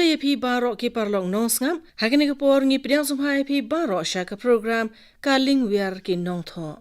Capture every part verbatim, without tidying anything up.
Ïa phi baroh ki paralok nongsngap, ha kane ka por ngi pdiang sngewbha ïa phi baroh sha ka program Ka Lingwiar ki Nongthoh.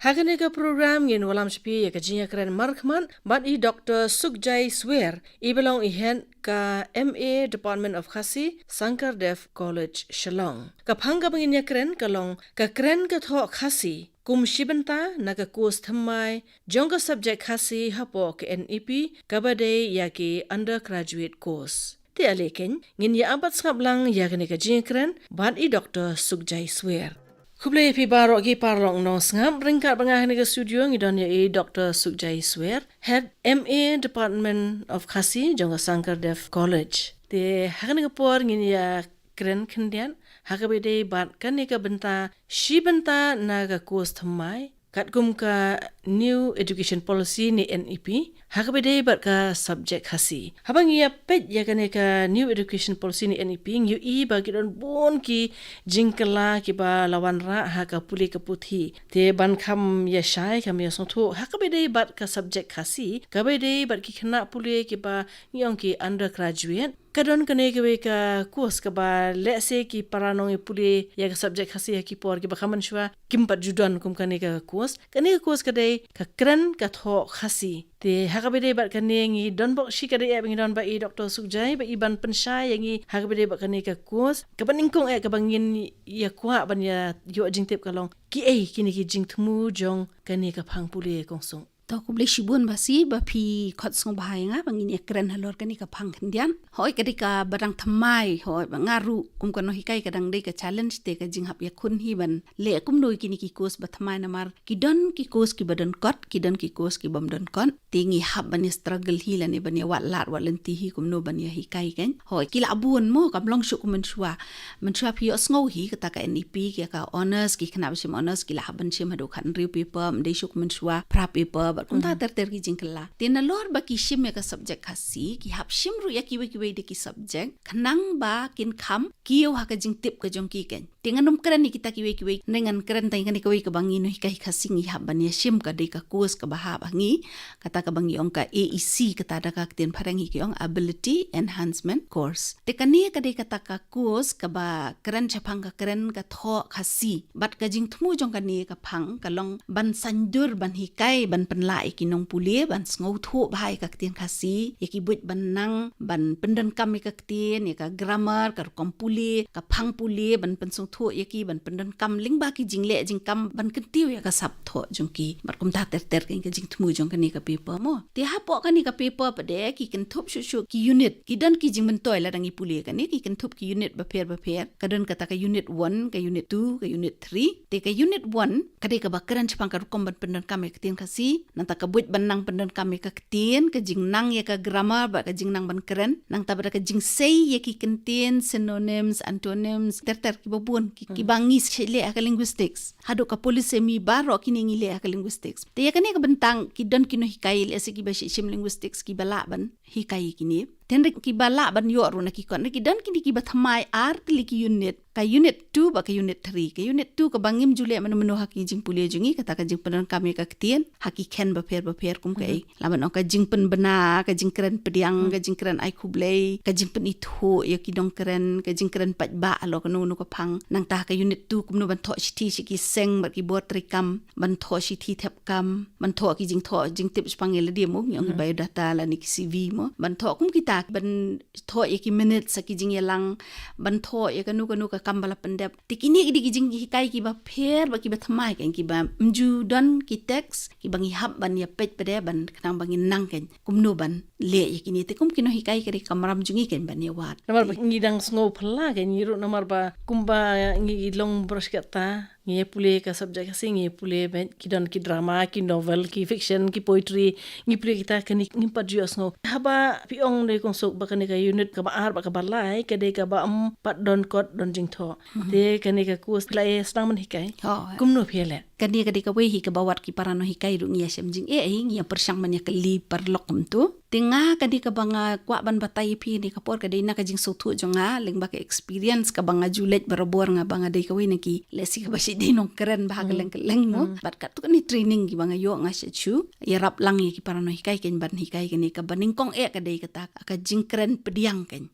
Ha kane ka program ngin wallam sha phi ïa ka jingïakren markhmat bad i Doktor Sukjai Swer, i ba long i head ka M A Department of Khasi, Sankardev College, Shillong. Ka phang kaba ngin ïakren ka long ka kren ka thoh Khasi kum shi bynta na ka course thymmai jong ka subject Khasi hapoh ka N E P, kaba dei ïa ki undergraduate course. Te ale keiñ, ngin ïa ap bad sngap lang ïa kane ka jingïakren bad i Doktor Sukjai Swer. Khublei ïa phi baroh ki paralok nongsngap, ryngkat bad nga ha kane ka studio ngi don ïa i Doktor Sukjai Swer, Head M A Department of Khasi jong ka Sankardev College. Te ha kane ka por ngin ïakren khyndiat ha kaba dei bad kane ka bynta, shi bynta na ka course thymmai katkum ka New Education Policy ne N E P, ha kaba dei bad ka subject Khasi. Haba ngi ïa peit ïa kane ka New Education Policy ne N E P, ngi ïohi ba ki don bun ki jingkylla kiba la wanrah ha ka pule ka puthi. Te ban kham ïa shai, kham ïa sngewthuh ha kaba dei bad ka subject Khasi, kaba dei bad ki khynnah pule kiba ngi ong ki undergraduate. Ka don kane kawei ka course kaba lehse ki para nongïapule ïa ka subject Khasi ha ki por kiba kham mynshuwa kim pat ju don kum kane ka course. Kane ka course ka dei ka kren ka thoh Khasi. Te ha kaba dei bad kane ngi don bok shi kadei eh ba ngi don bad i Doktor Sukjai ba i ban pynshai ïa ngi ha kaba dei bad kane ka course. Kaba nyngkong eh kaba ngin ïa kwah ban ïa ïoh jingtip ka long, kiei kine ki jingthmu jong kane ka phang pule, kong Suk? To, khublei shibun Basi ba phi khot sngewbha ïa nga ba ngin ïakren halor kane ka phang khyndiat. Hooid, ka dei kaba dang thymmai, hooid, ba nga ruh kum ka nonghikai ka dang dei ka challenge te ka jinghap ïakhun hi ban leh kumno ïa kine ki course ba thymmai namar ki don ki course kiba donkot, ki don ki course kibym donkot. Te ngi hap ban ïa struggle hi lane ban ïa wad lad wad lynti hi kumno ban ïa hikai keiñ. Hooid, ki la bun mo, kam long shuh kum mynshuwa. Mynshuwa phi ïohsngew hi kata ka N E P, ki ïa ka honours, ki khynnah ba shim honours ki la hap ban shim haduh khathynriew paper, ym dei shuh kum mynshuwa phra paper, bad kumta ter ter ki jingkylla. Te nalor ba ki shim ïa ka subject Khasi, ki hap shim ruh ïa kiwei kiwei de ki subject khnang ba kin kham kiew ha ka jingtip ka jong ki keiñ. Te ngan ym kren ïa kita kiwei kiwei, ne ngan kren tang ïa kane kawei kaba ngi nonghikai Khasi ngi hap ban ïa shim, ka dei ka course kaba hap ha ngi, kata kaba ngi ong ka A E C, kata da ka ktien phareng hi ki ong Ability Enhancement Course. Te kane ka dei kata ka course kaba kren shaphang ka kren ka thoh Khasi. Bad ka jingthmu jong kane ka phang ka long ban saiñdur, ban hikai, ban pynlah ïa ki nongpule ban sngewthuh bha ïa ka ktien Khasi, ïa ki buit ban nang, ban pyndonkam ïa ka ktien, ïa ka grammar, ka rukom pule, ka phang pule, ban pynsngewthuh ïa ki, ban pyndonkam lyngba ki jingleh jingkam, ban kyntiew ïa ka sap thoh jong ki. Bad kumta ter ter keiñ ka jingthmu jong kane ka paper mo. Te hapoh kane ka paper pat de ki kynthup shuh shuh ki unit. Ki don ki jingmyntoi lada ngi pule kane, ki kynthup ki unit bapher bapher. Ka don kata ka unit one, ka unit two, ka unit three. Te ka unit one ka dei kaba kren shaphang ka rukom ban pyndonkam ïa ka ktien Khasi, nangta ka buit ban nang pyndonkam ïa ka ktien, ka jingnang ïa ka grammar bad ka jingnang ban kren, nangta bad ka jingsei ïa ki kyntien, synonyms, antonyms, ter ter kiba bun, ki, kiba ngi shu leh ha ka linguistics. Haduh ka polysemy baroh kine ngi leh ha ka linguistics. Te ïa kane ka bynta ki don ki nonghikai lehse kiba shim linguistics kiba lah ban hikai ïa kine. Te hynrei kiba lah ban ïoh ruh na ki kot, hynrei ki don kine kiba thymmai ar tylli ki unit. Ka unit two bad ka unit three. Ka unit two kaba ngim ju leh mano mano ha ki jingpule jong ngi, kata ka jingpyndonkam ïa ka ktien ha ki khein bapher bapher kum kaei. Lah ban ong ka jingpynbna, ka jingkren pdiang, ka jingkren ai khublei, ka jingpynithuh ïa ki nongkren, ka jingkren paidbah halor kano kano ka phang. Nangta ha ka unit two kumno ban thoh shithi sha ki seng bad ki bor treikam, ban thoh shithi thep kam, ban thoh ki jingthoh jingtip shaphang ïa lade mo, ngi ong ki biodata lane ki C V mo, ban thoh kum kita, ban thoh ïa ki minutes ha ki jingïalang, ban thoh ïa kano kano ka kam ba la pyndep. Te kine ki dei ki jinghikai kiba pher bad kiba thymmai keiñ, kiba ym ju don ki text, kiba ngi hap ban ïa peit pat de ban khnang ba ngin nang keiñ kumno ban leh ïa kine. Te kum ki nonghikai ka dei ka kamram jong ngi keiñ ban ïa wad. Namar ba ngi dang sngew phylla keiñ ngi ruh, namar ba kumba ngi long brush kata Ngi pule ka subject Khasi, ngi pule beit ki don ki drama, ki novel, ki fiction, ki poetry, ngi pule kita kane ngim pat ju ïohsngew. Haba phi ong ne kong Suk ba kane ka unit kaba ar bad kaba lai, ka dei kaba ym pat don kot don jingthoh. Te kane ka course phi la ïa sdang ban hikai. Kumno phi ïa leh? Kane ka dei kawei hi kaba wat ki para nonghikai ruh ngi ïa shem jingeh hi, ngi ïa pyrshang ban ïa kylli paralok kumto. Te nga kane kaba nga kwah ban batai ïa phi kane ka por ka dei na ka jingsngewthuh jong nga, lyngba ka experience kaba nga ju leit barabor nga ba nga dei kawei na ki, lehse kaba shu dei nongkren bha kylleng kylleng mo. Bad katto katne training kiba nga ïoh nga shu shu ïarap lang ïa ki para nonghikai kein ban hikai kane kaba nyngkong eh ka dei kata ka jingkren pdiang kein.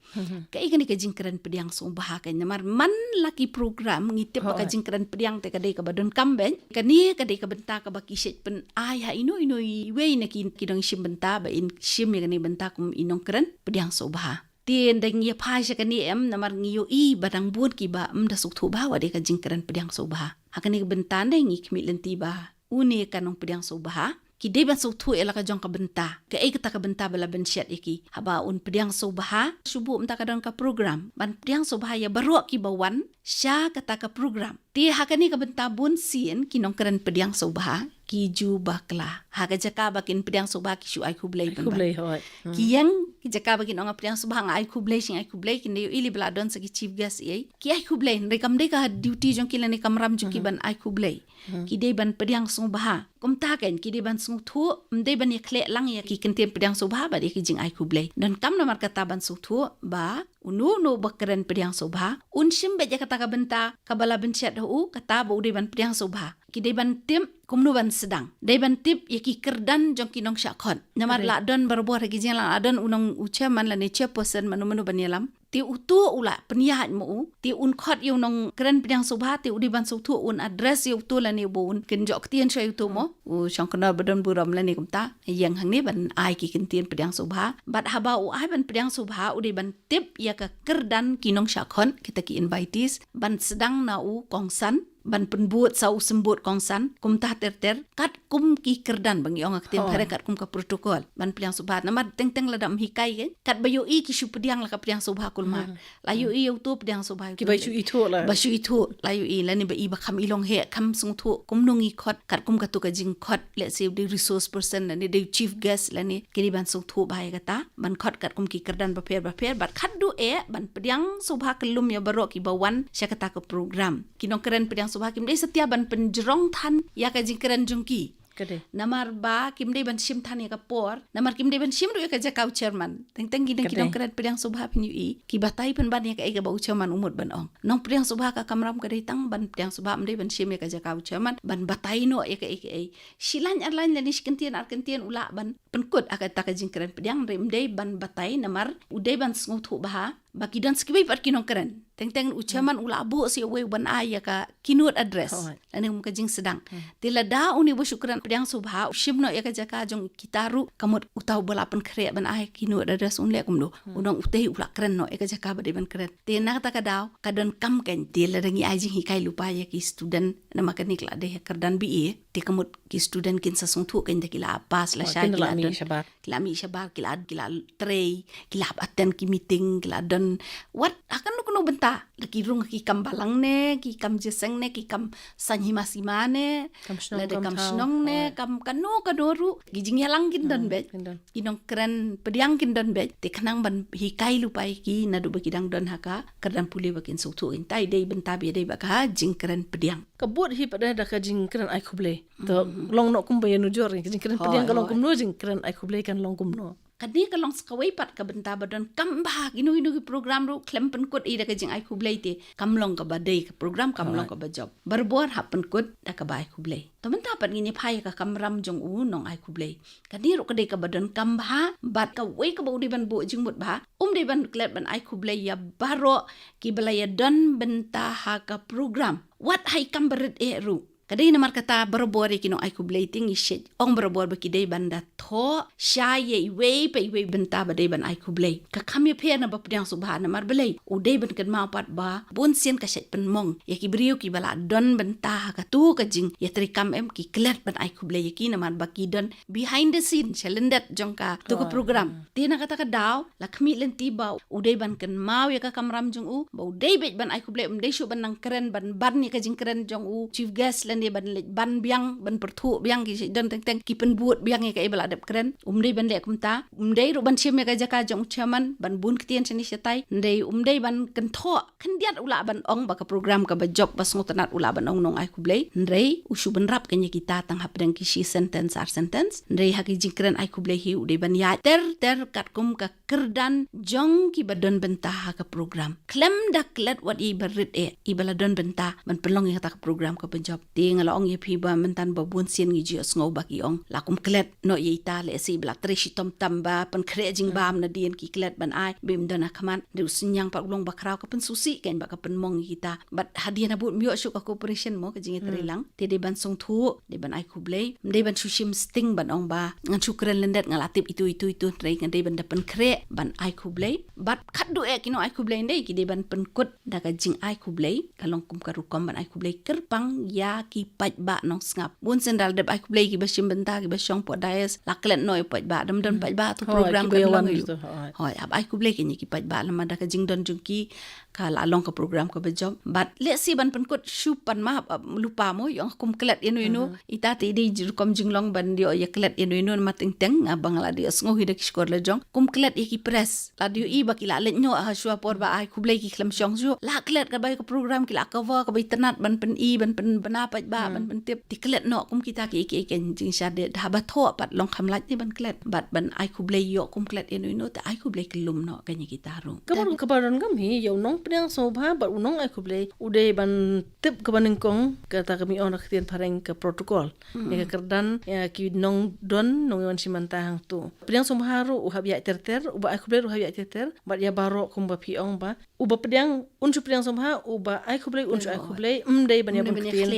Kaei kane ka jingkren pdiang sngewbha kein, namar man la ki program ngi tip ba ka jingkren pdiang te ka dei kaba donkam beit. Kane ka dei ka bynta kaba ki shait pyn-ai ha ino ino iwei na ki, ki nongshim bynta ba in shim ïa kane bynta kum i nongkren pdiang sngewbha. Te ynda ngi ïa phai sha kane em, namar ngi ïohi ba dang bun kiba ym da sngewthuh bha wat ïa ka jingkren pdiang sngewbha. Ha kane ka bynta ngi khmih lynti ba une ka nongpdiang sngewbha ki dei ban sngewthuh ïa la ka jong ka bynta. Kaei kata ka bynta ba la bynshet ïa ki. Haba un pdiang sngewbha, shu buh mynta ka don ka program ban pdiang sngewbha ïa baroh kiba wan sha kata ka program. Te ha kane ka bynta bun sien ki nongkren pdiang sngewbha ki ju bakla. Ha ka jaka ba kin pdiang sngewbha ki shu ai khublei pynban. Khublei hoi. Ki ïeng, ki jaka ba kin ong pdiang sngewbha nga ai khublei, shu ai khublei, kin da ïohi lei ba la don sa ki chief guest ei. Ki ai khublei, hynrei kam dei ka duty jong ki lane kamram jong ki ban ai khublei. Ki dei ban pdiang sngewbha. Kumta kein ki dei ban sngewthuh, ym dei ban ïa khleh lang ïa ki kyntien pdiang sngewbha bad ïa ki jingai khublei. Donkam namar kata ban sngewthuh ba uno uno ba kren pdiang sngewbha un shim beit ïa kata ka bynta kaba la bynshet ha u, kata ba u dei ban pdiang sngewbha. Ki dei ban tip kumno ban sdang. Dei ban tip ïa ki kyrdan jong ki nongshah khot. Namar la don barabor ha ki jingïalang, la don u nong u chairman lane chairperson mano mano ban ïalam. Te uto u la pynïaid ma u, te un khot ïa u nongkren pdiang sngewbha, te u dei ban sngewthuh un address ïa uto lane ba un kynjoh ktien shuwa ïa uto mo. U shongknor ba don burom lane kumta, ïeng hangne ban ai ki kyntien pdiang sngewbha. Bad haba u ai ban pdiang sngewbha, u dei ban tip ïa ka kyrdan ki nongshah khot, kita ki invitees, ban sdang na u kongsan, ban pynbud sa u symbud kongsan, kumta ter ter, katkum ki kyrdan ba ngi ong ha ka ktien phareng katkum ka protocol, ban pdiang sngewbha. Namar teng teng lada ym hikai kein, katba ïohi ki shu pdiang la ka pdiang sngewbha kulmar. La ïohi ïa uto pdiang sngewbha ïa uto. Kiba shu ithuh la. Ba shu ithuh, la ïohi lane ba i ba kham i long heh, kham sngewthuh kumno ngi khot, katkum kato ka jingkhot, lehse u dei resource person lane dei chief guest lane, ki dei ban sngewthuh bha ïa kata, ban khot katkum ki kyrdan bapher bapher, bad khatduh eh ban pdiang sngewbha kyllum ïa baroh kiba wan sha kata ka program. Ki nongkren pdiang sngewbha kim dei satia ban pynjrong than ïa ka jingkren jong ki. Ka dei. Namar ba kim dei ban shim than ïa ka por, namar kim dei ban shim ruh ïa ka jaka u chairman. Teng teng ki dang ki nongkren pdiang sngewbha phin ïohi, ki batai pynban ïa kaei kaba u chairman u mut ban ong. Nongpdiang sngewbha ka kamram ka dei tang ban pdiang sngewbha, ym dei ban shim ïa ka jaka u chairman ban batai noh ïa kaei kaei. Shi lain ar lain lane shi kyntien ar kyntien u lah ban pynkut ha kata ka jingkren pdiang, hynrei ym dei ban batai namar u dei ban sngewthuh bha ba ki don sa kiwei pat ki nongkren. Teng teng u chairman u lah buh sa ïa uwei u ban ai ïa ka keynote address. Lane kum ka jingsdang. Te lada une uba shu kren pdiang sngewbha u shim noh ïa ka jaka jong kita ruh, ka mut uta uba la pynkhreh ban ai keynote address un leh kumno. U nong utei u la kren noh ïa ka jaka ba dei ban kren. Te na kata ka daw ka donkam kein, te lada ngi ai jinghikai lypa ïa ki student, namar kane ka la dei ha kyrdan B A, te ka mut ki student kin sa sngewthuh kein da ki la pass lashai, ki la mih shabar, ki la trei, ki la attend ki meeting, ki la don wat ha kano kano bynta, la ki rung ki kam balang ne, ki kam jingïaseng ne, ki kam saiñ hima sima ne, lada kam shnong ne, kam kano kano ruh, ki jingïalang kin don beit. Ki nongkren pdiang kin don beit, te khnang ban hikai lypa ïa ki naduh ba ki dang don ha ka kyrdan pule ba kin sngewthuh kein. Te dei bynta ba ïadei bad ka jingkren pdiang. Ka bud hi pat da ka jingkren ai khublei. To long noh kumba ïanujor, ka jingkren pdiang ka long kumno, jingkren ai khublei kan long kumno. Kane ka long sa kawei pat ka bynta ba donkam bha, kino kino ki program ruh khlem pynkut ïa da ka jingai khublei te kam long kaba dei ka program, kam long kaba jop. Barabor hap pynkut da kaba ai khublei. To mynta pat ngin ïa phai ïa ka kamram jong u nong ai khublei. Kane ruh ka dei kaba donkam bha, bad kawei kaba u dei ban buh jingmut bha, um dei ban klet ban ai khublei ïa baroh kiba la ïa don bynta ha ka program. Wat ha i kam barit eh ruh. Ka dei namar kata barabor ïa ki nong ai khublei te ngi shait ong barabor ba ki dei ban da thoh shai ïa iwei pa iwei bynta ba dei ban ai khublei. Ka kham ïapher na ba pdiang sngewbha namar balei u dei ban kynmaw pat ba bun sien ka shait pynmong ïa ki briew kiba la don bynta ha katu ka jingïatreikam em, ki klet ban ai khublei ïa ki namar ba ki don behind the scene, sha lyndet jong katu ka program. Te na kata ka daw la khmih lynti ba u dei ban kynmaw ïa ka kamram jong u ba u dei beit ban ai khublei, um dei shuh ban nang kren ban ban ïa ka jingkren jong u chief guest lane ban leit ban biang, ban pyrthuh biang ki shait don teng teng, ki pynbud biang ïa kaei ba la dep kren. Um dei ban leh kumta. Um dei ruh ban shim ïa ka jaka jong u chairman ban bun ktien shane shatai. Hynrei um dei ban kynthoh khyndiat u lah ban ong ba ka program kaba jop ba sngewtynnat u lah ban ong nong ai khublei. Hynrei u shu bynrap kane kita tang hapdeng ki shi sentence ar sentence. Hynrei ha ki jingkren ai khublei hi u dei ban ïaid ter ter katkum ka kyrdan jong kiba don bynta ha ka program. Khlem da klet wat ïa iba rit eh, iba la don bynta ban pynlong ïa kata ka program kaba jop. Te nga la ong ïa phi ba mynta ba bun sien ngi ju ïohsngew ba ki ong la kum klet noh ïa ita, lehse ba la trei shitom tam ba pynkhreh jingbam nadien ki klet ban ai, ba im don ha khmat. Hynrei u synñiang pat u long ba khraw ka pynsngewsih kein ba ka pynmong ïa kita. Bad hadien ha bud ym ïoh shuh ka cooperation mo, ka jingïatreilang. Te dei ban sngewthuh, dei ban ai khublei. Ym dei ban shu shim sting ban ong ba ngan shu kren lyndet, nga la tip itu itu itu, hynrei nga dei ban da pynkhreh ban ai khublei. Bad khatduh eh ki nong ai khublei, ym dei, ki dei ban pynkut da ka jingai khublei, ka long kum ka rukom ban ai khublei kyrpang ïa ki paidbah nongsngap. Bun sien da la dep ai khublei kiba shim bynta, kiba shong hapoh dais, la klet noh ïa paidbah, dam don paidbah tu program kiba kan wan long ïa u. Hooid, hap ai khublei kein ïa ki paidbah namar da ka jingdon jong ki ka la long ka program kaba jop. Bad lehse ban pynkut shu pan ma, hap, hap lypa mo, ïa ong kum klet ïano ïano. Ita te i dei rukom jinglong ban ïoh ïa klet ïano ïano namar teng teng nga ba nga la dei ïohsngew hi da ki shkor la jong kum klet ïa ki press. La dei ïohi ba ki la leit noh ha shuwa por ba ai khublei ki khlem shong shuh. La klet kaba ïa ka program ki la cover kaba itynnat ban pyni, ban pynbna paidbah, ban pyntip. Te klet noh kum kita ki, ki, ki jingshah dei, haba thoh pat long kham lait ne ban klet. Bad ban ai khublei ïoh kum klet ïano ïano, te ai khublei kyllum noh kein ïa kita ruh. Kaba, kaba donkam hi ïa u nongpdiang sngewbha bad u nong ai khublei u dei ban tip kaba nyngkong, kata ka mih ong da ka ktien phareng ka protocol. Ïa ka kyrdan, ïa ki nongdon, nongwan shim bynta hangto. Pdiang sngewbha ruh u hap ïaid ter ter, uba ai khublei ruh u hap ïaid ter ter, bad ïa baroh kumba phi ong ba uba pdiang un shu pdiang sngewbha, uba ai khublei un shu ai khublei, ym dei ban ïa bun ktien,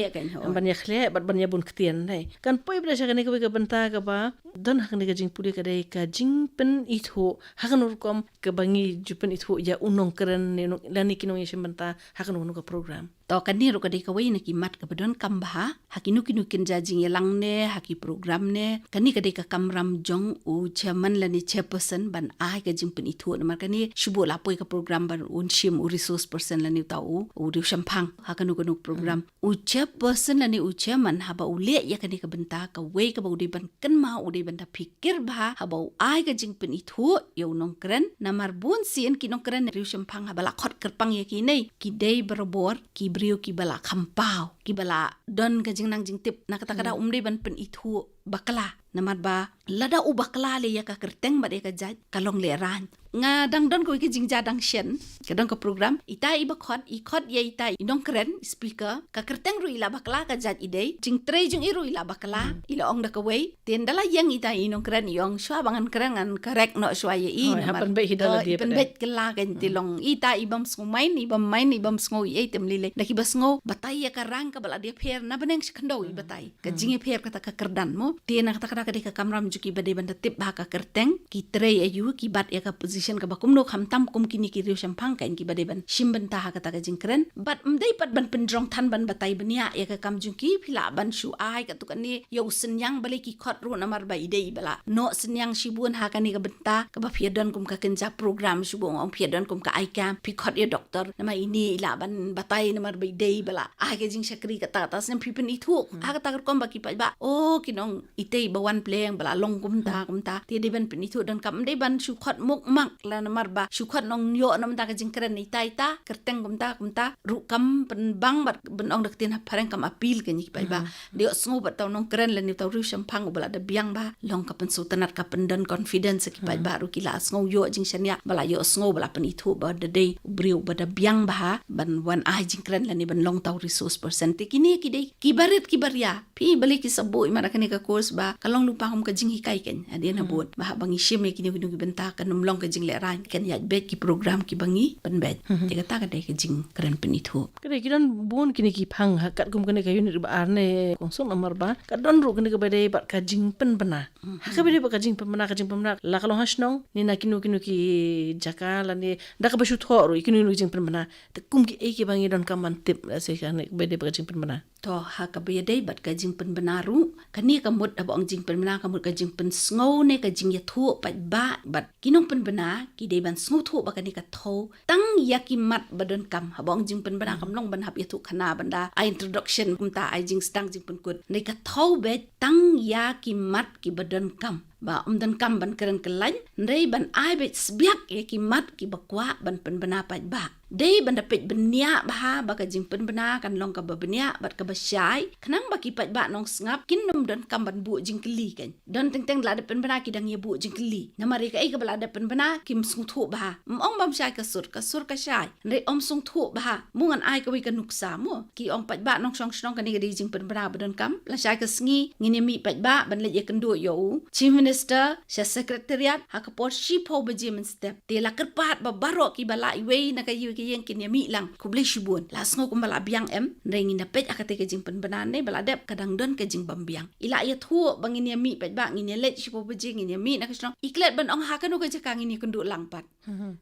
ban ïa khleh bad ban ïa bun ktien, dei. Kan poi beit sha kane kawei ka bynta kaba don ha kane ka jingpule, ka dei ka jingpynithuh ha kano rukom kaba ngi ju pynithuh ïa u nongkren ne nong, lane ki nongïashim bynta ha kano kano ka program. To kane ruh ka dei kawei na ki mat kaba donkam bha ha kino kino ki jingïalang ne ha ki program ne. Kane ka dei ka kamram jong u chairman lane chairperson ban ai ka jingpynithuh, namar kane shu buh la poi ka program ban un shim u resource person lane uta u, u riewshemphang ha kano kano program. U chairperson lane u chairman haba u leh ïa kane ka bynta, kawei kaba u dei ban kynmaw, u dei ban da phikir bha haba u ai ka jingpynithuh ïa u nongkren, namar bun sien ki nongkren riewshemphang haba la khot kyrpang ïa kine, ki dei barabor ki briew kiba la kham paw, kiba la don ka jingnang jingtip. Na kata ka daw um dei ban pynithuh bakla, namar ba lada u bakla leh ïa ka kyrteng bad ïa ka jait, ka long lehraiñ. Nga dang don kawei ka jingjia dang shen, ka don ka program, ita iba khot, i khot ïa ita i nongkren, i speaker, ka kyrteng ruh i la bakla, ka jait i dei, jingtrei jong i ruh i la bakla, i la ong da kawei. Te ynda la ïeng ita i nongkren i ong, shuwa ba ngan kren ngan correct noh shuwa ïa i, namar, hap pynbeit hi da la, eh, dei, i pynbeit kylla kein. Te long ita i bym sngew main, i bym main, i bym sngew ei ei, te ym lei lei. Da kiba sngew batai ïa ka rank kaba la dei pher na bneng sha khyndew i batai. Ka jingïapher kata ka kyrdan mo. Te na kata ka daw ka dei ka kamram jong ki ba dei ban da tip bha ka kyrteng, ki trei aïu, ki bat ïa ka position kaba kumno, khamtam kum kine ki riewshemphang kein kiba dei ban shim bynta ha kata ka jingkren. Bad ym dei pat ban pynjrong than ban batai bniah ïa ka kam jong ki, phi lah ban shu ai katto katne ïa u synñiang, balei ki khot ruh, namar ba i dei ba la noh synñiang shibun ha kane ka bynta kaba phi ïa don kum ka kynja program, shu buh nga ong phi ïa don kum ka ai kam, phi khot ïa doktor, namar ine i lah ban batai namar ba i dei ba la ai ka jingshakri kata kata, snem phi pynithuh ha kata ka rukom ba ki paidbah, oh, ki nong itei ba wan pleng ba la long kumta kumta. Te dei ban pynithuh, donkam, ym dei ban shu khot mukmak la namar ba shu khot nong ïoh na mynta ka jingkren ita ita, kyrteng kumta kumta ruh kam pynbang bad ban ong da ka ktien phareng kam appeal kein ïa ki paidbah. Dei ïohsngew bad uta u nongkren lane uta u riewshemphang uba la da biang bha, long ka pynsngewtynnat, ka pyndon confidence ïa ki paidbah ruh, ki la sngew ïoh jingshaniah ba la ïohsngew ba la pynithuh ba da dei u briew uba da biang bha ban wan ai jingkren lane ban long uta u resource person. Te kine ki dei ki barit ki baria. Phi balei ki sa buh i mat ha kane ka course ba ka long lypa kum ka jinghikai kein hadien habud. Ba haba ngi shim ïa kino kino ki bynta kan ym long ka jinglehrain, kan ïaid beit ki program kiba ngi pynbeit. Te kata ka dei ka jingkren pynithuh. Ka dei ki don bun kine ki phang ha katkum kane ka unit ba ar ne kongsan, namar ba ka don ruh kane kaba dei bad ka jingpynbna. Ha kaba dei bad ka jingpynbna, ka jingpynbna la ka long ha shnong ne na kino kino ki jaka lane da kaba shu thoh ruh ïa kino kino ki jingpynbna. Te kum kiei kiba ngi donkam ban tip, lehse kane kaba dei bad ka jingpynbna. To, ha kaba ïadei bad ka jingpynbna ruh, kane ka mut haba ong jingpynbna ka mut ka jingpynsngew ne ka jingïathuh paidbah bad ki nongpynbna ki dei ban sngewthuh ba kane ka thew tang ïa ki mat ba donkam. Haba ong jingpynbna kam long ban hap ïathuh khana ban da ai introduction, kumta ai jingsdang jingpynkut. Hynrei ka thew beit tang ïa ki mat kiba donkam. Ba ym donkam ban kren kyllain, hynrei ban ai beit sbiak ïa ki mat kiba kwah ban pynbna paidbah. Dei ban da peit bniah bha ba ka jingpynbna kan long kaba bniah bad kaba shai, khnang ba ki paidbah nongsngap kin ym donkam ban buh jingkylli kein. Don teng teng la dep pynbna ki dang ïa buh jingkylli. Namar ïa kaei kaba la dep pynbna kim sngewthuh bha. Ym ong bam shai ka sur, ka sur ka shai. Hynrei ym sngewthuh bha. Mo ngan ai kawei ka nuksa mo. Ki ong paidbah nongshong shnong, kane ka dei jingpynbna ba donkam. La shai ka sngi ngin ïa mih paidbah ban leit ïakynduh ïa u Chief Minister sha Secretariat ha ka por shiphew baje mynstep. Te la kyrpad ba baroh kiba lah iwei na ka ïing ka ïing kin ïa mih lang. Khublei shibun. La sngew kumba la biang em, hynrei ngin da peit ha katei ka jingpynbna ne ba la dep ka dang don ka jingbymbiang. I la ïathuh ba ngin ïa mih paidbah, ngin ïa leit shiphew baje, ngin ïa mih na ka shnong. I klet ban ong ha kano ka jaka ngin ïakynduh lang pat.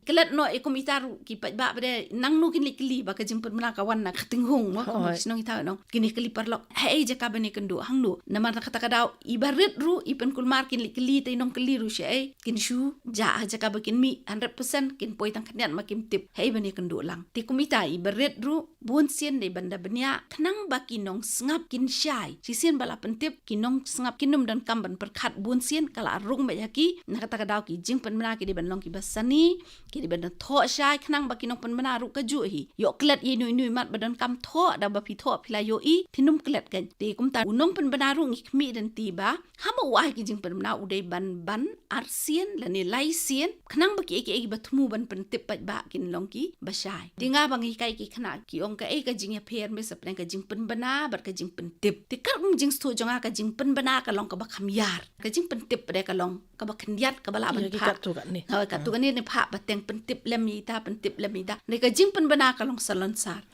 Klet noh ïa kum ita ruh ki paidbah ba dei nangno kin leit kylli ba ka jingpynbna ka wan na ka tynghung mo, kum ki shnong ita nong. Kin ïa kylli paralok, haei jaka ban ïakynduh, hangno. Namar na kata ka daw i barit ruh i pynkulmar kin leit kylli, te i nongkylli ruh shaei, kin shu jah ha jaka ba kin mih, hundred percent kin poi tang khyndiat ma kim tip haei ban ïakynduh lang. Te kum ita i barit ruh bun sien dei ban da bniah khnang ba ki nongsngap kin shai. Shisien ba la pyntip ki nongsngap kin ym donkam ban pyrkhat bun sien, ka la rung beit ha ki. Na kata ka daw ki jingpynbna ki dei ban long kiba sani, ki dei ban da thoh shai khnang ba ki nongpynbna ruh kajuh hi. Ïoh klet ïa ino ino i mat ba donkam thoh, da ba phi thoh phi la ïohi, phin ym klet kein. Te kumta u nongpynbna ruh ngi khmih lynti ba haba u ai ki jingpynbna u dei ban ban arsien lane laisien khnang ba kiei kiei kiba thmu ban pyntip paidbah kin long kiba shai. Te nga ba ngi hikai ki khynnah ki ong kaei ka jingïapher, me sa pdeng ka jingpynbna bad ka jingpyntip. Te katkum jingsngewthuh jong nga ka jingpynbna ka long kaba kham ïar. Ka jingpyntip pat ka long kaba khyndiat kaba lah ban phah. Katto katne, ha, katto katne ne phah ba teng pyntip lem ïa ita, pyntip lem ïa ita. Ne ka jingpynbna ka long salonsar.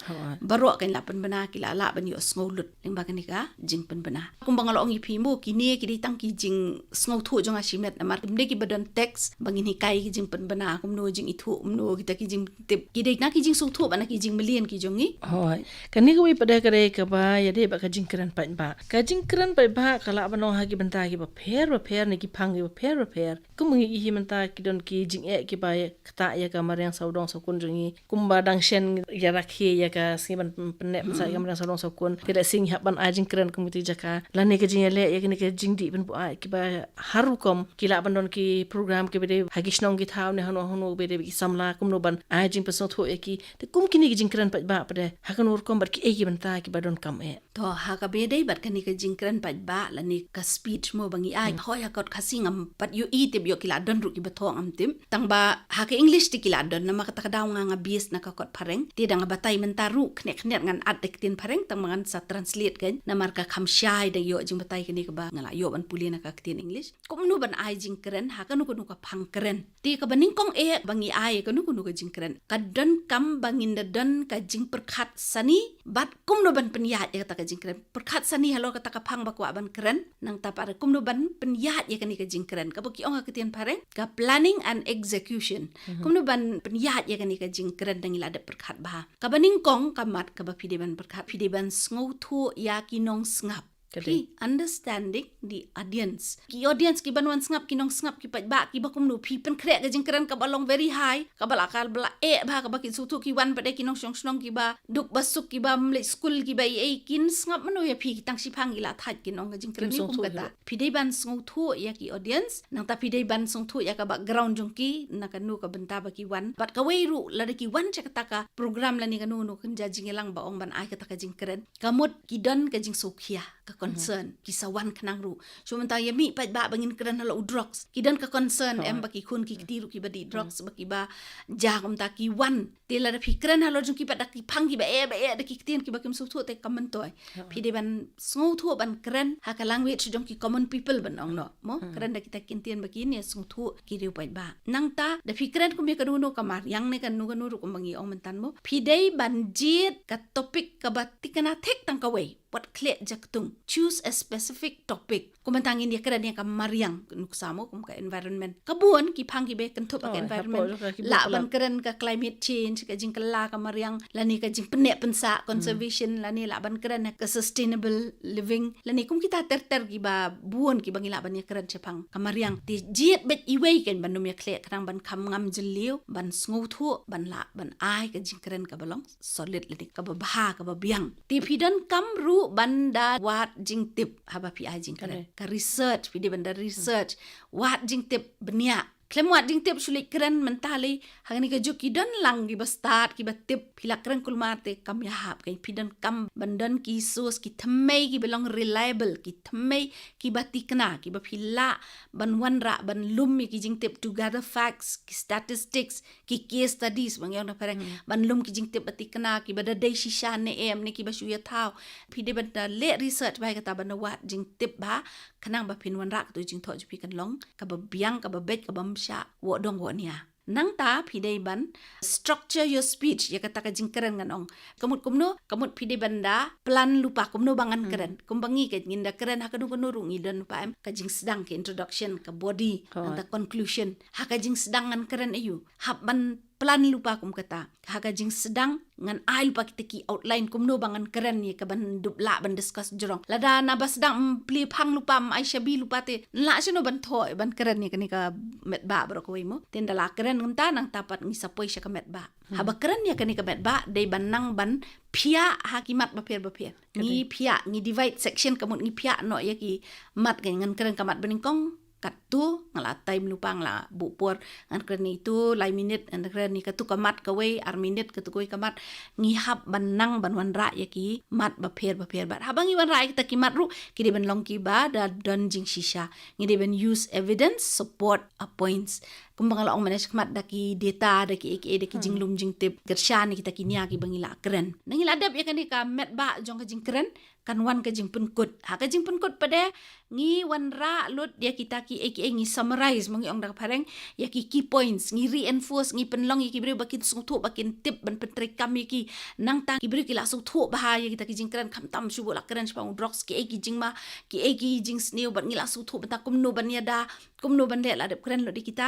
Baroh kein la pynbna ki la lah ban ïohsngew lut lyngba kane ka jingpynbna. Kumba nga la ong ïa phi mo, kine ki dei tang ki jingsngewthuh jong nga shimet, namar kim dei kiba don text ba ngin hikai ki jingpynbna kumno, jingithuh kumno, kita ki jingtip. Ki dei na ki jingsngewthuh bad na ki jingmlien ki jong ngi. Hooid. Kane kawei pat ka dei kaba ïadei bad ka jingkren paidbah. Ka jingkren paidbah ka lah ban long ha ki bynta kiba pher bapher ne ki phang kiba pher bapher. Kum ngi ïohi mynta ki don ki jingeh kiba ktah ïa ka mariang sawdong sawkun jong ngi. Kumba dang shen ïa rakhe ïa ka sngi ban pynneh pynsah ïa ka mariang sawdong sawkun. Te da sngi hap ban ai jingkren kum kiti jaka. Lane ka jingïaleh ïa kane ka jingdih pynbuaid kiba har rukom, ki lah ban don ki program kiba dei ha ki shnong ki thaw ne hano hano ba dei ki samla, kumno ban ai jingpynsngewthuh ïa ki. Te kum kine ki jingkren paidbah pat ha kano rukom bad kiei ki bynta kiba donkam eh. To, ha kaba ïadei bad kane ka jingkren paidbah lane ka speech mo ba ngi ai. Hooid, ha kot Khasi ngam pat ïohi, tip ïoh ki la don ruh kiba thoh ngam tip. Tang ba ha ka English te ki la don, namar kata ka daw nga nga base na ka kot Phareng. Te da nga batai mynta ruh khyndiat khyndiat ngan add da ka ktien Phareng, tang ba ngan sa translate kein. Namar ka kham shai da ïoh jingbatai kane kaba nga la ïoh ban pule na ka ktien English. Kumno ban ai jingkren ha kano kano ka phang kren. Te kaba nyngkong eh ba ngi ai kano kano ka jingkren, ka donkam ba ngin da don ka jingpyrkhat sani bad kumno ban pynïaid ïa kata ka jingkren. Pyrkhat sani halor kata ka phang ba kwah ban kren, nangta pat kumno ban pynïaid ïa kane ka jingkren, kaba ki ong ha ka ktien Phareng ka planning and execution. Kumno ban pynïaid ïa kane ka jingkren da ngi la dep pyrkhat bha. Kaba nyngkong ka mat kaba phi dei ban pyrkhat, phi dei ban sngewthuh ïa ki nongsngap. Phi understanding the audience. Ki audience kiban wan sngap, ki nongsngap, ki paidbah kiba kumno, phi pynkhreh ka jingkren kaba long very high, kaba la, kaba la eh bha, kaba ki sngewthuh ki wan pat de ki nongshong shnong kiba duk ba suk, kiba ym leit skul, kiba ei ei, kin sngap mano ïa phi, ki tang shiphang ki la thait, kin ong ka jingkren kum kata. Phi dei ban sngewthuh ïa ki audience, nangta phi dei ban sngewthuh ïa ka background jong ki, na kano ka bynta ba ki wan. Bad kawei ruh lada ki wan sha kata ka program lane kano kano ka jingïalang ba ong ban ai kata ka jingkren, ka mut ki don ka jingsngewkhia, ka concern, ki sa wan khnang ruh. Shu mynta ïa mih pat ba ba ngin kren halor u drugs. Ki don ka concern em ba ki khun ki kti ruh kiba dih drugs, ba kiba ja kumta ki wan. Te lada phi kren halor jong ki pat da ki phang kiba eh ba eh da ki ktien kiba kim sngewthuh te kam myntoi. Phi dei ban sngewthuh ban kren ha ka language jong ki common people ban ong noh. Mo, kren da kita ki ktien ba kin ïa sngewthuh ki riew pat ba. Nangta da phi kren kum ïa kano kano ka mariang ne kano kano ruh kumba ngi ong mynta mo, phi dei ban jied ka topic kaba thikna thik tang kawei. Wat khleh jaktung. Choose a specific topic. Kumba tang ngin ïa kren ïa ka mariang, nuksa mo, kum ka environment. Ka bun ki phang kiba kynthup ka environment. Lah ban kren ka climate change, ka jingkylla ka mariang, lane ka jingpynneh pynsah, conservation, lane lah ban kren ka sustainable living, lane kum kita ter ter kiba bun kiba ngi lah ban ïa kren shaphang ka mariang. Te jied beit iwei kein ban ym ïa khleh, khnang ban kham ngam jylliew, ban sngewthuh, ban lah ban ai ka jingkren kaba long solid lane kaba bha kaba biang. Te phi donkam ruh ban da wad jingtip haba phi ai jingkren. Ka research, phi dei ban da research, wad jingtip bniah. Khlem wad jingtip shu leit kren mynta lei, ha kane ka juk ki don lang kiba stad kiba tip, phi la kren kulmar te kam ïahap. Kein phi donkam ban don ki source, ki thymmei kiba long reliable, ki thymmei kiba thikna, kiba phi lah ban wanrah ban lum ïa ki jingtip, to gather facts, ki statistics, ki case studies ba ngi ong da phareng, ban lum ki jingtip ba thikna, kiba da dei shisha ne em, ne kiba shu ïa thaw. Phi dei ban da leh research bha ïa kata, ban da wad jingtip bha, khnang ba phin wanrah katto jingthoh jong phi kan long kaba biang, kaba beit, kaba ym shah woh dong woh nia. Nangta phi dei ban structure your speech, ïa kata ka jingkren ngan ong. Ka mut kumno, ka mut phi dei ban da plan lypa kumno ba ngan kren. Kumba ngi ka ngin da kren ha kano kano ruh ngi don lypa em, ka jingsdang, ka introduction, ka body, nangta conclusion. Ha ka jingsdang ngan kren aïu. Hap ban plan lypa kum kata. Ha ka jingsdang ngan ai lypa kita ki outline kumno ba ngan kren ïa kaban dup lah ban discuss jrong. Lada naba sdang, mm, plie phang lypa, mm, ai shabi lypa te, lah shano ban thoh ban kren ïa kane ka metbah baroh kawei mo. Te ynda la kren kumta, nangta pat ngi sa poi sha ka metbah. Haba kren ïa kane ka metbah, dei ban nang ban phiah ha ki mat bapher bapher. Ngi phiah, ngi divide section, ka mut ngi phiah noh ïa ki mat, ka ngan kren ka mat banyngkong, katto, nga la time lypa, nga la buh por, ngan kren ïa itu lai minit, ngan kren ïa katu ka mat kawei ar minit, katu kawei ka mat. Ngi hap ban nang ban wanrah ïa ki mat bapher bapher. Bad haba ngi wanrah ïa kita ki mat ruh, ki dei ban long kiba da don jingshisha. Ngi dei ban use evidence, support, a points. Kumba nga la ong mynne shakhmat, da ki data, da ki A K A, da ki jinglum jingtip, kyrshan ïa kita ki nia kiba ngi la kren. Nda ngi la dep ïa kane ka metbah jong ka jingkren, kan wan ka jingpynkut. Ha ka jingpynkut pat de, ngi wanrah lut ïa kita ki A K A, ngi summarize, mo ngi ong da ka phareng, ïa ki key points, ngi reinforce, ngi pynlong ïa ki briew ba kin sngewthuh, ba kin tip, ban pyntreikam ïa ki. Nangta ki briew ki la sngewthuh bha ïa kita ki jingkren, khamtam shu buh la kren shaphang u drugs, ki ei ki jingma, ki ei ki jingsniew, bad ngi la sngewthuh bynta kumno ban ïada, kumno ban leh, la dep kren lut ïa kita.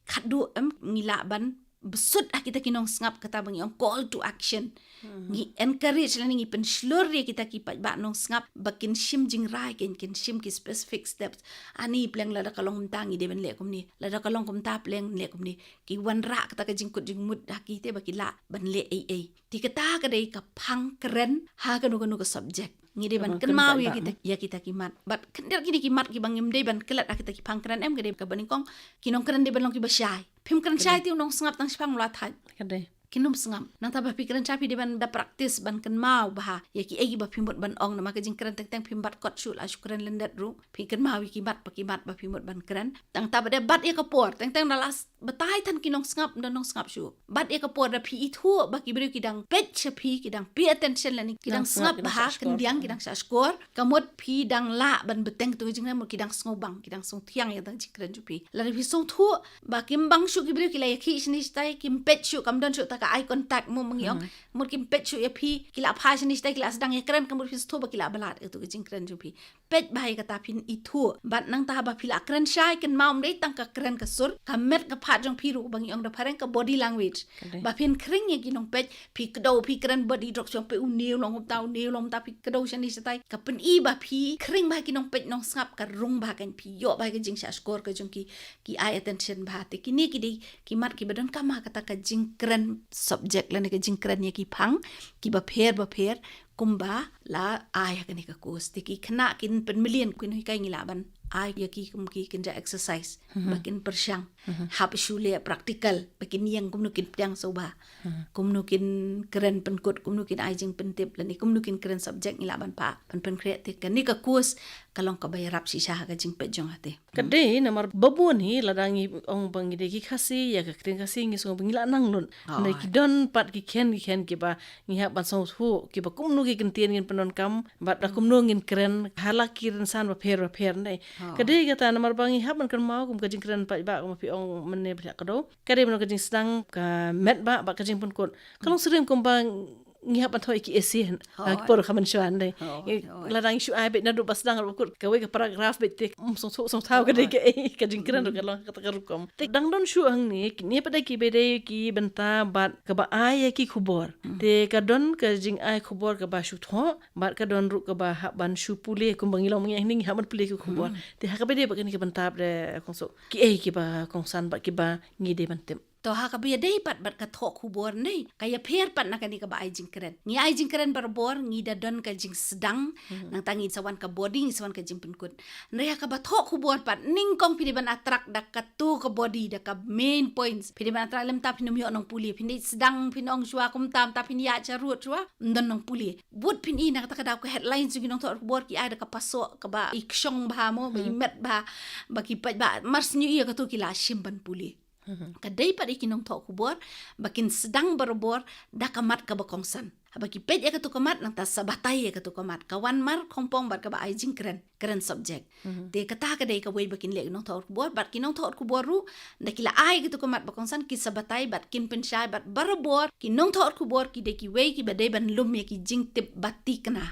Khatduh em ngi lah ban bsut ha kita ki nongsngap, kata ba ngi ong call to action. Ngi encourage lane ngi pynshlur ïa kita ki paidbah nongsngap ba kin shim jingrai, kin, kin shim ki specific steps. Ani pleng lada ka long mynta ngi dei ban leh kumne, lada ka long kumta pleng leh kumne. Ki wanrah kata ka jingkut jingmut ha ki te ba ki lah ban leh ei ei. Te kata ka dei ka phang kren ha kano kano ka subject. Ngi dei ban kynmaw ïa kita, ïa kita ki mat. Bad khyndiat kine ki mat kiba ngim dei ban klet ha kita ki phang kren em, ka dei kaba nyngkong, ki nongkren dei ban long kiba shai. Phim kren shai te u nongsngap tang shipang u la thait. Kin ym sngap. Nangta ba phi kren shai phi dei ban da practice, ban kynmaw bha ïa ki ei kiba phi mut ban ong, namar ka jingkren teng teng phim bat kot shuh, la shu kren lyndet ruh. Phi kynmaw ïa ki mat pa ki mat ba phi mut ban kren. Tang ta ba dei bat ïa ka por, teng teng da la batai than ki nongsngap, da nongsngap shuh. Bat ïa ka por, da phi ithuh ba ki briew ki dang peit sha phi, ki dang pay attention lane ki dang sngap bha, kyndiang, ki dang shah shkor. Ka mut phi dang lah ban bteng tu jingkren, mut ki dang sngewbang, ki dang sngewthiang ïa ka jingkren jong phi. Lada phi sngewthuh ba kim bang shuh ki briew, ki la ïakhih shane shatai, kim peit shuh, kam don shuh ta ka eye contact, mo ngi ong. Mut kim peit shuh ïa phi, ki la phai shane shatai, ki la sdang ïakren, ka mut phi sngewthuh ba ki la blad ïa tu ka jingkren jong phi. Peit bha ïa kata, phin ithuh. Bad nangta haba phi la kren shai, kynmaw ym dei tang ka kren ka sur, ka met ka phad jong phi ruh ba ngi ong da phareng ka body language. Ba phin khring ïa ki nongpeit, phi kdew, phi kren body drop shong, phi une u long kumta, une u long kumta, phi kdew shane shatai. Ka pyni ba phi khring bha ki nongpeit nongsngap, ka rung bha, kan phi ïoh bha ka jingshah shkor ka jong ki, ki eye attention bha. Te kine ki dei ki mat kiba donkam ha kata ka jingkren subject lane ka jingkren ïa ki phang kiba pher bapher. Kumba la ai ha kane ka course. Te ki khynnah kin pynmlien, kin hikai, ngi lah ban ai ïa ki kum ki kynja exercise ba kin pyrshang, hap shu leh practical ba kin ïeng kumno kin pdiang sngewbha, kumno kin kren pynkut, kumno kin ai jingpyntip lane kumno kin kren subject ngi lah ban phah ban pynkhreh. Te kane ka course ka long kaba ïarap shisha ha ka jingpeit jong nga te. Ka dei namar ba bun hi lada ngi ong ba ngi dei ki Khasi, ïa ka ktien Khasi ngi sngew ba ngi la nang lut. Hooid. Hynrei ki don pat ki khein ki khein kiba ngi hap ban sngewthuh kiba kumno ki kyntien ngin pyndonkam bad da kumno ngin kren ha la ki rynsan bapher bapher, ne. Hooid. Ka dei kata namar ba ngi hap ban kynmaw kum ka jingkren paidbah kumba phi ong mynne ba thiah kdew. Ka dei ban long ka jingsdang, ka met ba, bad ka jingpynkut. Ka long syriem kumba ngi hap ban thoh ïa ki essay, hooid, ha ka por ka mynshuwa, ne. Hooid, hooid. Lada ngi shu ai beit naduh ba sdang ruh ba kut kawei ka paragraph beit te, mm, sngewthuh sngewthaw ka dei, hooid, kaei ka jingkren ruh ka long kata ka rukom. Te dang don shuh hangne, kine pat dei kiba dei ki bynta bad kaba ai ïa ki khubor. Hmm. Te ka don ka jingai khubor kaba shu thoh bad ka don ruh kaba hap ban shu pule kumba ngi long ngi hangne ngi hap ban pule ki khubor. Hmm. Te ha kaba dei bad kane ka bynta bad, eh, kongsan, kiei kiba kongsan bad kiba ngi dei ban tip. To ha kaba ïadei pat bad ka thoh khubor, ne, ka ïapher pat na kane kaba ai jingkren. Ngi ai jingkren barabor, ngi da don ka jingsdang, nangta ngi sa wan ka body, ngi sa wan ka jingpynkut. Hynrei ha kaba thoh khubor pat, nyngkong phi dei ban attract da kato ka body, da ka main points. Phi dei ban attract, lymda phin ym ïoh nongpule, phin dei sdang, phin ong shuwa kumta, mynta phin ïaid sha rud shuwa, ym don nongpule. Bad phin i na kata ka daw ka headline jong ki nongthoh khubor ki ai da ka pasoh kaba i kshong bha mo, ba i met bha, ba ki paidbah mar shu i ïa kato ki la shim ban pule. Ka dei pat ïa ki nongthoh khubor ba kin sdang barabor da ka mat kaba kongsan. Haba ki peit ïa kato ka mat nangta sa batai ïa kato ka mat. Ka wan mar khongpong bad kaba ai jingkren, kren subject. Te kata ka dei kawei ba kin leh ki nongthoh khubor, bad ki nongthoh khubor ruh da ki la ai kato ka mat ba kongsan ki sa batai bad kin pynshai bad barabor ki nongthoh khubor ki dei kiwei kiba dei ban lum ïa ki jingtip ba thikna.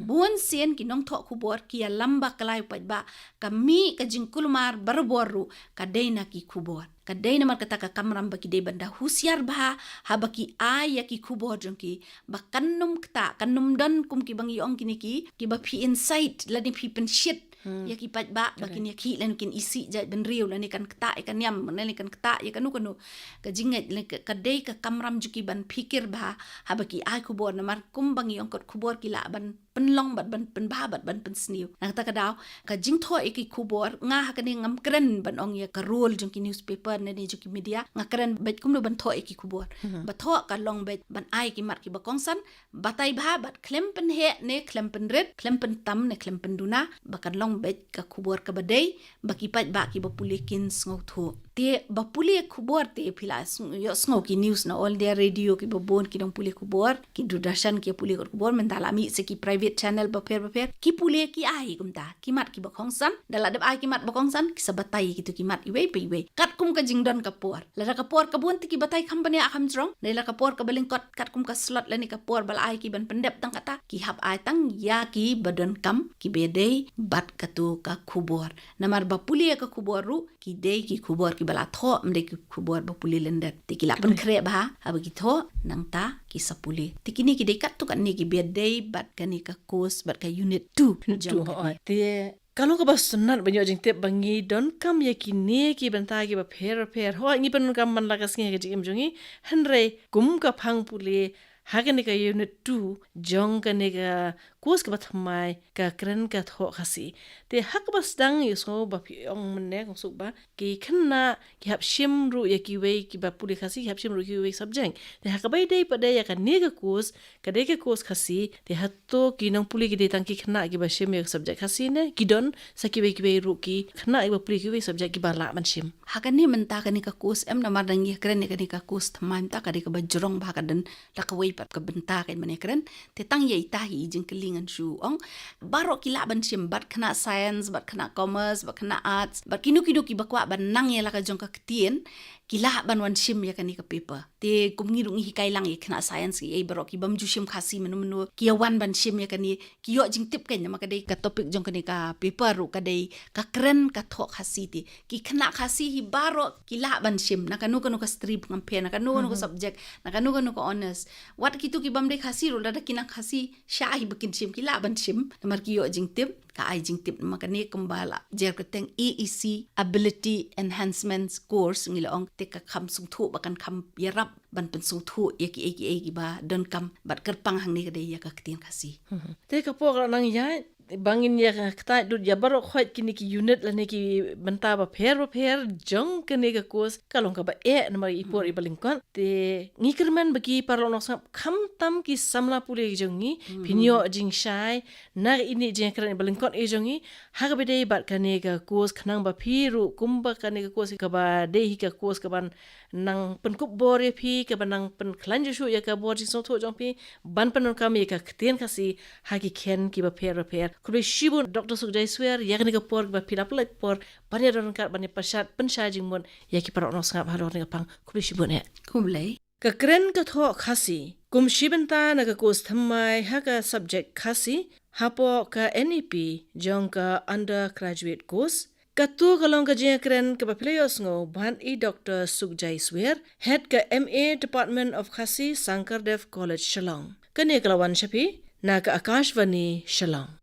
Bun sien ki nongthoh khubor ki ïalam bakla ïa u paidbah, ka mih ka jingkulmar barabor ruh ka dei na ki khubor. Ka dei namar kata ka kamram ba ki dei ban da husiar bha haba ki ai ïa ki khubor jong ki, ba kan ym ktah, kan ym don kum kiba ngi ong kine ki, kiba phi incite lane phi pynshit ïa ki paidbah ba kin ïakhih lane kin isih jaitbynriew lane kan ktah ïa ka niam lane kan ktah ïa kano kano ka jingngeit. Lane ka, ka dei ka kamram jong ki ban phikir bha haba ki ai khubor, namar kumba ngi ong, kot khubor ki lah ban pynlong bad ban pynbha bad ban pynsniew. Na kata ka daw, ka jingthoh ïa ki khubor, nga ha kane ngam kren ban ong ïa ka role jong ki newspaper ne, ne jong ki media, nga kren beit kumno ban thoh ïa ki khubor. Ba thoh ka long beit ban ai ki mat kiba kongsan, batai bha bad khlem pynheh ne khlem pynrit, khlem pyntam ne khlem pynduna, ba kan long beit ka khubor kaba dei, ba ki paidbah kiba pule kin sngewthuh. Te ba pule khubor te phi la sng-, ïohsngew ki news na All India Radio kiba bun ki nongpule khubor, ki Doordarshan ki pule kot khubor, mynta la mih sa ki private channel bapher bapher, ki pule ki ai kumta ki mat kiba kongsan, da la dep ai ki mat ba kongsan, ki sa batai kito ki mat iwei pa iwei. Katkum ka jingdon ka por. Lada ka por ka bun te ki batai kham bniah kham jrong, lada ka por kaba lyngkot katkum ka slot lane ka por ba la ai ki ban pyndep tang kata, ki hap ai tang ïa kiba donkam, kiba dei bad kato ka khubor. Namar ba pule ka khubor ruh, ki dei ki khubor kiba la thoh, ym dei ki khubor ba pule lyndet. Te ki la pynkhreh bha haba ki thoh, nangta ki sa pule. Te kine ki dei katto katne kiba dei bad kane ka course bad ka unit two. Unit two, jong kane. Te ka long kaba sngewtynnat ban ïoh jingtip ba ngi donkam ïa kine ki bynta kiba pher pher. Hooid, ngi pyndonkam man la ka sngi ha ka jingim jong ngi. Hynrei kum ka phang pule ha kane ka unit two jong kane ka course kaba thymmai, ka kren ka thoh Khasi. Te ha kaba sdang ïohsngew ba phi ong mynne kong Suk ba ki khynnah ki hap shim ruh ïa kiwei kiba pule Khasi, ki hap shim ruh kiwei subject. Te ha kaba ïadei pat de ïa kane ka course, ka dei ka course Khasi, te hato ki nongpule ki dei tang ki khynnah kiba shim ïa ka subject Khasi ne ki don sa kiwei kiwei ruh ki khynnah kiba pule kiwei subject kiba lah ban shim? Ha kane mynta kane ka course em, namar dang ïa kren ïa kane ka course thymmai mynta, ka dei kaba jrong bha, ka don la kawei pat ka bynta ka mane kren. Te tang ïa ita hi i jingkylli ngan shu ong, baroh ki lah ban shim, bad khynnah science, bad khynnah commerce, bad khynnah arts, bad kino kino kiba kwah ban nang ïa la ka jong ka ktien, ki lah ban wan shim ïa kane ka paper. Te kum ngi ruh ngi hikai lang ïa khynnah science, ïa baroh ki bym ju shim Khasi mynno mynno, ki ïa wan ban shim ïa kane, ki ïoh jingtip kein, namar ka dei ka topic jong kane ka paper ruh ka dei ka kren ka thoh Khasi. Te ki khynnah Khasi hi baroh ki lah ban shim na kano kano ka stream, ngam pher na kano kano ka subject, na kano kano ka honours. Wat kito ki bym dei Khasi ruh, lada ki nang Khasi shah hi ba kin shim, ki lah ban shim namar ki ïoh jingtip. Ka ai jingtip namar kane kumba la jer kyrteng A E C Ability Enhancement Course, ngi la ong te ka kham sngewthuh ba kan kham ïarap ban pynsngewthuh ïa kiei kiei kiba donkam, bad kyrpang hangne ka dei ïa ka ktien Khasi. Te ka por ka la nang ïaid, Ba ngin ïa ktah lut ïa baroh khoit kine ki unit lane ki bynta bapher bapher jong kane ka course ka long kaba eh namar i por iba lyngkot. Te ngi kyrmen ba ki paralok nongsngap khamtam ki samla pule jong ngi phin ïoh jingshai na ine i jingkren iba lyngkot i jong ngi ha kaba ïadei bad kane ka course khnang ba phi ruh kumba kane ka course kaba dei hi ka course kaban nang pynkup bor ïa phi, kaban nang pynkhlaiñ shuh ïa ka bor jingsngewthuh jong phi ban pyndonkam ïa ka ktien Khasi ha ki khein kiba pher bapher. Khublei shibun Doctor Sukjai Swer ïa kane ka por ba phi la pynlut por ban ïa don ryngkat ban ïa pynshad pynshai jingmut ïa ki paralok nongsngap halor kane ka phang. Khublei shibun eh. Khublei. Ka kren ka thoh Khasi kum shi bynta na ka course thymmai ha ka subject Khasi hapoh ka N E P jong ka undergraduate course. Katto ka long ka jingkren kaba phi la ïohsngew bad i Doctor Sukjai Swer, Head ka M A Department of Khasi, Sankardev College, Shillong. Kane ka la wan sha phi na ka Akashvani Shillong.